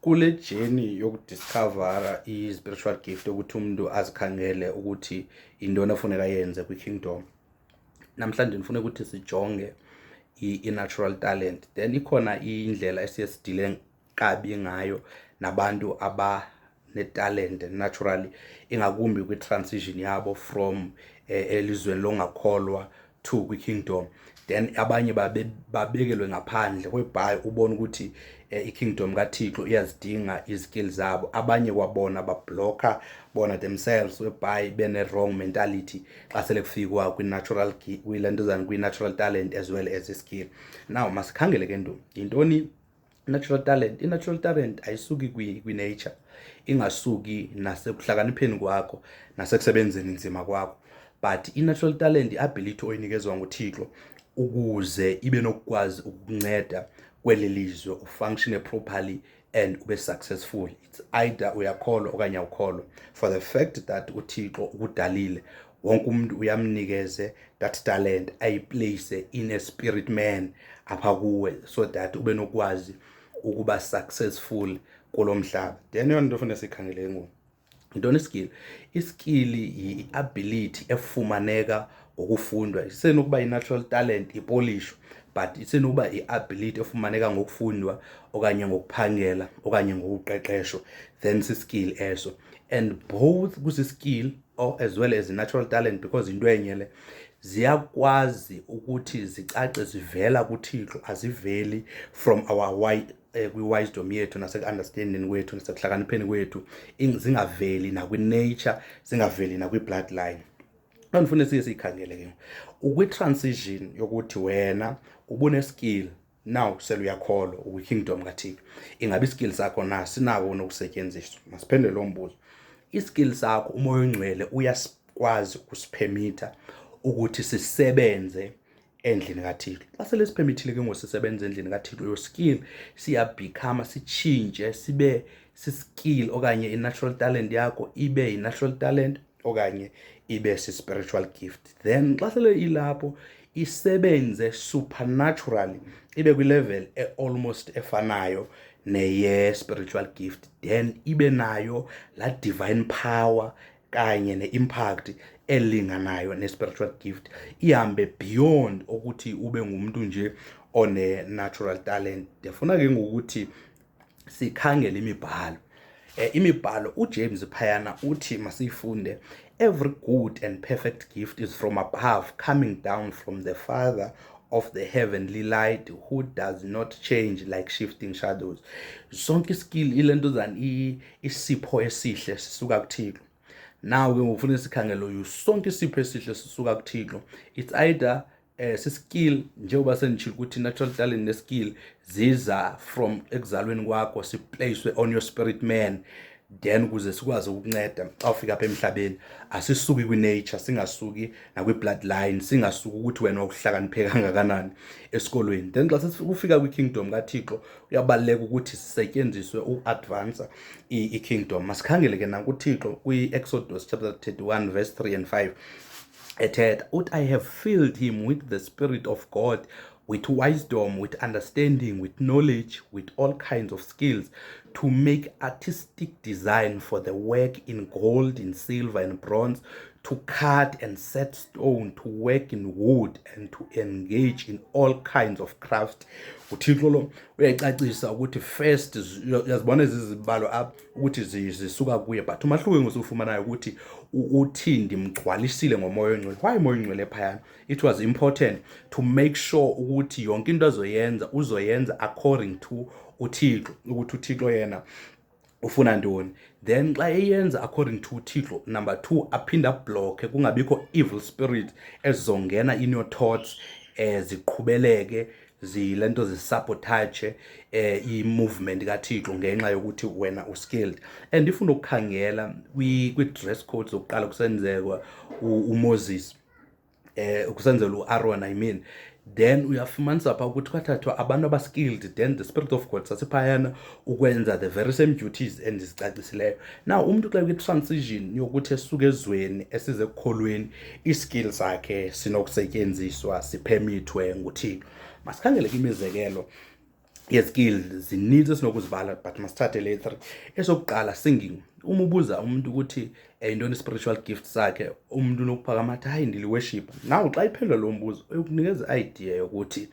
Kule journey yokudiscovera i-spiritual gift, ukuthi umuntu azikhangele ukuthi yintoni efuneka yenze kwi-kingdom, namhlanje ndifuna ukuthi sijonge i-natural talent. Then ikhona indlela esiye sidile kabi ngayo nabantu abanetalent naturally, ingakumbi kwi-transition yabo from elizweni longakholwa to kwi-kingdom. Then abanye babekelwe ngaphandle kwebhayi, ubone ukuthi i-kingdom kaThixo iyazidinga iziskill zabo. Abanye kwabona bablocka bona themselves, whereby bene-wrong mentality xa sele kufikwa kwi-natural, kwilentozana, kwi-natural talent as well as i-skill. Now masikhangele ke nto, yintoni natural talent? I-natural talent ayisuki kwi-nature, ingasuki nasekuhlakanipheni kwakho nasekusebenzeni nzima kwakho, but i-natural talent, i-ability oyinikezwa nguThixo ukuze ibe nokukwazi ukukunceda kweli lizwe, ufunctione properly and ube successful. It's either uyakholwa okanye awukholwa. For the fact that uThixo ukudalile, wonke umuntu uyamnikeze that talent, ayiplace in a spirit man apha kuwe so that ube nokwazi ukuba successful kulo mhlaba. Then yona into funeka siyikhangele ngoku, yintoni iskill? Iskill yi-ability efumaneka ngokufundwa. Isenokuba i-natural talent ipolishwe, but isenokuba i-ability efumaneka ngokufundwa okanye ngokuphangela okanye ngokuqeqeshwa, then siskill eso. And both kusiskill or as well as i-natural talent, because into enye le, ziyakwazi ukuthi zicace zivela kuThixo, aziveli from our kwi-wisdom yethu naseku-understanding kwethu nasekuhlakanipheni kwethu, zingaveli nakwi-nature, zingaveli nakwi-bloodline. Xa ndifuna siye siyikhangele ke, ukwi-transition yokuthi wena ubune-skill, now sele uyakholwa, ukwi-kingdom kaThixo, ingabe iskill sakho na sinako nokusetyenziswa? Masiphendule lo mbuzo. Iskill sakho, uMoya oNgcwele uyasikwazi ukusipermitha ukuthi sisebenze endlini kaThixo. Xa sele sipermithile ke ngoku sisebenza endlini kaThixo, your skill siyabecome, sitshintshe sibe siskill, okanye i-natural talent yakho ibe yi-natural talent okanye ibe si-spiritual gift. Then xa sele ilapho, isebenze supernaturally, ibe kwilevel e-almost efanayo neye-spiritual gift, then ibe nayo laa divine power kanye ne-impact elinganayo ne-spiritual gift, ihambe beyond ukuthi ube ngumuntu nje one-natural talent. Ndiyafuna ke ngokuthi sikhangele imibhalo. Imibhalo uJames phayana uthi, masiyifunde: "Every good and perfect gift is from above, coming down from the Father of the heavenly light, who does not change like shifting shadows." Sonke iskill, ilento zani, isipho esihle sisuka kuThixo. Now ke ngofuna sikhangele, sonke isipho esihle sisuka kuThixo. It's either siskill, njengoba senditshilo ukuthi natural talent neskill ziza from ekuzalweni kwakho, siplacewe on your spirit man, then ukuze sikwazi ukukunceda xa ufika apha emhlabeni. Asisuki kwi-nature, singasuki nakwi-bloodline, singasuki ukuthi wena wakuhlakaniphe kangakanani esikolweni. Then xa sesifika kwi-kingdom kaThixo, kuyabaluleka ukuthi sisetyenziswe uku-advance i-kingdom. Masikhangele ke nankuThixo kwi-Exodus chapter 31 verse 3 and 5, ethetha uthi, "I have filled him with the spirit of God, with wisdom, with understanding, with knowledge, with all kinds of skills, to make artistic design for the work in gold, in silver and bronze, to cut and set stone, to work in wood and to engage in all kinds of craft." UThixo lo uyayicacisa ukuthi first uyazibona ezi zibalo apha ukuthi zisuka kuye, but umahluko engosiwufumanayo ukuthi uthi ndimgcwalisile ngoMoya oNgcwele. Why uMoya oNgcwele phayana? It was important to make sure ukuthi yonke into azoyenza, uzoyenza according to uThixo, ukuthi uThixo yena ufuna ntoni. Then xa eyenza according to uThixo, number two, aphinde ablocke kungabikho evil spirit ezizongena in your thoughts, ziqhubeleke zilento zisabotage i-movement kaThixo ngenxa yokuthi wena uskilled. And ifuna ukukhangela kwi-dress code zokuqala kusenzekwa uMoses, kusenzela uAaron, I mean, then uyafumanisa pha ukuthi kwathathwa abantu abaskilled, then the spirit of God sasiphayana ukwenza the very same duties endizicacisileyo. Now umuntu xa kwi-transition yokuthi esuke ezweni esize ekukholweni, iskill sakhe sinokusetyenziswa, sipermithwe nguThixo. Masikhangele ke imizekelo. Ye-skill zininzi esinokuzibala, but masithathe le three. Esokuqala, singing. Uma ubuza umuntu ukuthi yintoni i-spiritual gift sakhe, umuntu unokuphakama athi, "Hayi, ndili-worship." Now xa iphendula lo mbuzo, ukunikeza i-idea yokuthi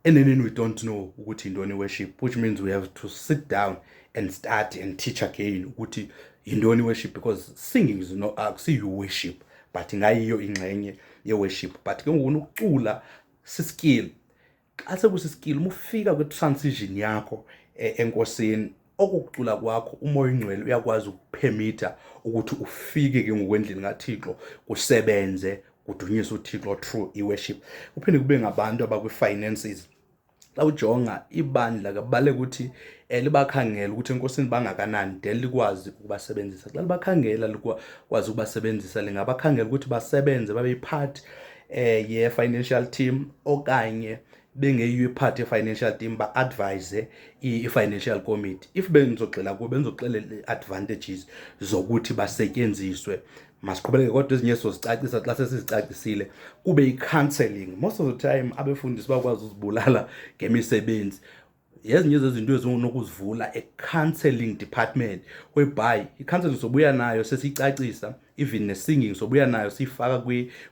eneneni we don't know ukuthi yintoni i-worship, which means we have to sit down and start and teach again ukuthi yintoni i-worship, because singing is not, akusiyo worship, but ingayiyo ingxenye ye-worship. But ke ngoku ukucula si-skill. Xa sekusi-skill, uma ufika kwi-transition yakho enkosini, okukucula kwakho, uMoya oyiNgcwele uyakwazi uku-permit-a ukuthi ufike ke ngokwendlini kaThixo, kusebenze, kudunyiswe uThixo through i-worship. Kuphinde kube ngabantu abakwi-finances. Xa ujonga ibandla, kubaluleka ukuthi libakhangele ukuthi enkosini bangakanani, then likwazi ukubasebenzisa. Xa libakhangela, likwazi ukubasebenzisa, lingabakhangela ukuthi basebenze babe yi-part ye-financial team, okanye bengeyiyo i-part ye-financial team, ba-advise i-financial committee. If bengizogxila kubo, bengizoxelela i-advantages zokuthi basetyenziswe. Masiqhubeleke, kodwa ezinye sizozicacisa xa sesizicacisile. Kube yi-counseling. Most of the time abefundisi bakwazi uzibulala ngemisebenzi. Yezinye zezinto ezinokuzivula e-counseling department, whereby i-counseling sobuya nayo sesiyicacisa, even ne-singing sobuya nayo siyifaka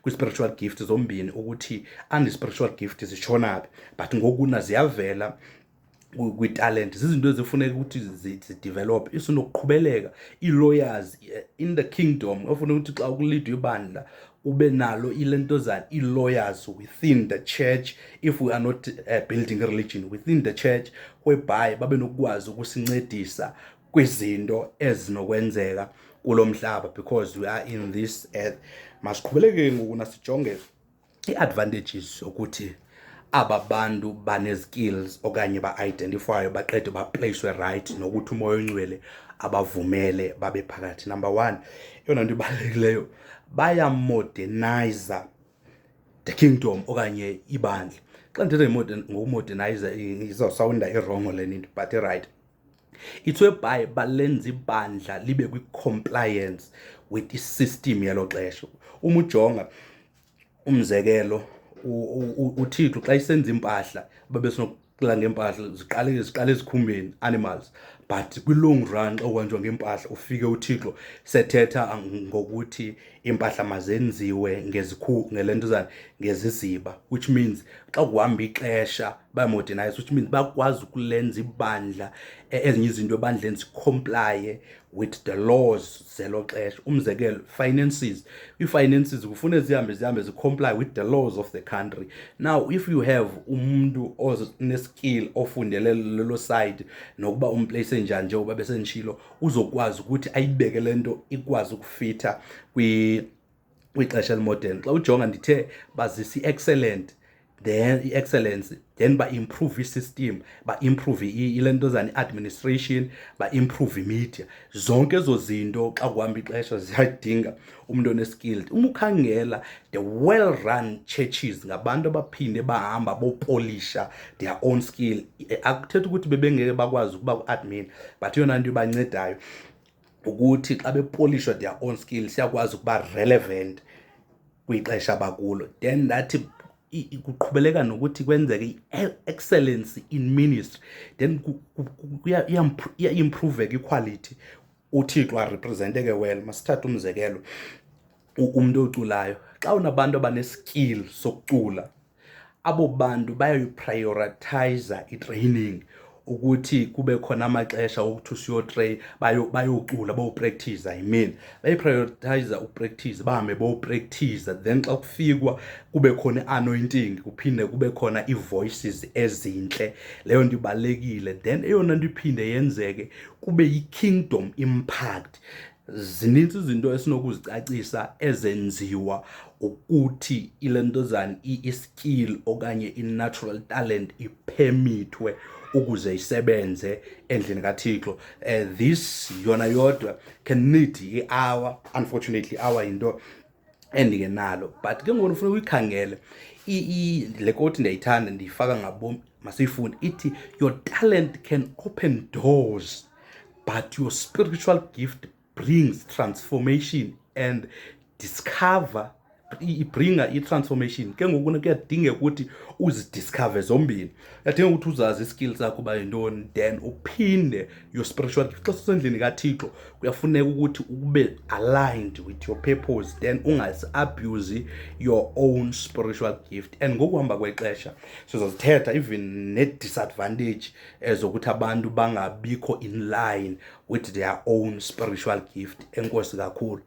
kwi-spiritual gift zombini, ukuthi andi-spiritual gift zitshonaphi, but ngokuna ziyavela kwi-talent. Zizinto ezifuneka ukuthi zi-develop. Isinokuqhubeleka, ii-lawyers in the kingdom, ofuna ukuthi xa uku-lead-wa ibandla ube nalo ilentozana, ii-lawyers within the church, if we are not building a religion within the church, whereby babe nokukwazi ukusincedisa kwizinto ezinokwenzeka kulo mhlaba, because we are in this earth. Masiqhubeleke ngoku nasijonge ii-advantages ukuthi aba bantu bane-skills okanye ba-identify, baqede ba-place-we right, nokuthi uMoya oNgcwele abavumele babe phakathi. Number one, eyona nto ibalulekileyo, baya-modernize the kingdom okanye ibandla. Xa ndithetha ngoku-modernize, izawu-sound-a i-wrong le nto, but i-right. It's whereby balenza ibandla libe kwi-compliance with i-system yelo xesha. Uma ujonga umzekelo, uThixo xa isenza iimpahla, babe sinokuqala ngeempahla, ziqale ezikhumbeni, animals, but kwi-long run xa uhanjwa ngeempahla, ufike uThixo sethetha ngokuthi iimpahla mazenziwe ngelentuzana, ngeziziba, which means xa kuhamba ixesha baya-modernize, which means bayakwazi ukulenza ibandla, ezinye izinto ebandleni zi-comply-e with the laws zelo xesha. Umzekelo, finances. Ii-finances kufune zihambe zi-comply with the laws of the country. Now if you have umntu one-skill ofundele lelo side, nokuba um-place njani, njengoba besenditshilo, uzokwazi ukuthi ayibeke le nto ikwazi uku-fit-a kwixesha eli-modern. Xa ujonga, ndithe bazisa i-excellent, then i-excellence, then ba-improve i-system, ba-improve ilentozana, i-administration, ba-improve i-media. Zonke ezo zinto xa kuhamba ixesha ziyadinga umntu one-skilled. Uma ukhangela the well run churches, ngabantu abaphinde bahamba bo-polish-a their own skill. Akuthethi ukuthi bebengeke bakwazi ukuba ku-admin, but eyona nto ibancedayo ukuthi xa be-polish-wa their own skill, siyakwazi ukuba relevant kwixesha abakulo. Then that kuqhubeleka nokuthi kwenzeke i-excellence in ministry, then iya-improve-eka i-quality, uThixo a-represent-eke well. Masithathe umzekelo, umntu oculayo. Xa unabantu abane-skill sokucula, abo bantu bayayi-prioritize i-training, ukuthi kube khona amaxesha okuthi usiyo-train, bayocula, bayo-practice. I mean, bayi-prioritize uku-practice, bahambe bowu-practice, then xa kufikwa kube khona i-anointing, kuphinde kube khona ii-voices ezintle. Leyo nto ibalulekile. Then eyona nto iphinde yenzeke kube yi-kingdom impact. Zinintsi izinto esinokuzicacisa ezenziwa ukuthi ilentozana, i-skill okanye i-natural talent i-permit-we ukuze isebenze endlini kaThixo. This yona yodwa can need i-hour. Unfortunately, hour yinto endingenalo, but ke ngoku ndifuna uyikhangele le quote. Ndiyayithanda, ndiyifaka ngabom. Masiyifunde. Ithi, "Your talent can open doors, but your spiritual gift brings transformation and discover Ibringa i-transformation. Ke ngoku kuyadingeka ukuthi uzidiscover zombini. Kuyadingeka ukuthi uzazi i-skill sakho uba yintoni, then uphinde your spiritual gift. Xa usendlini kaThixo, kuyafuneka ukuthi ube aligned with your purpose, then ungazi-abuse your own spiritual gift. And ngokuhamba kwexesha sizozithetha even ne-disadvantage ezokuthi abantu bangabikho in line with their own spiritual gift. Enkosi kakhulu.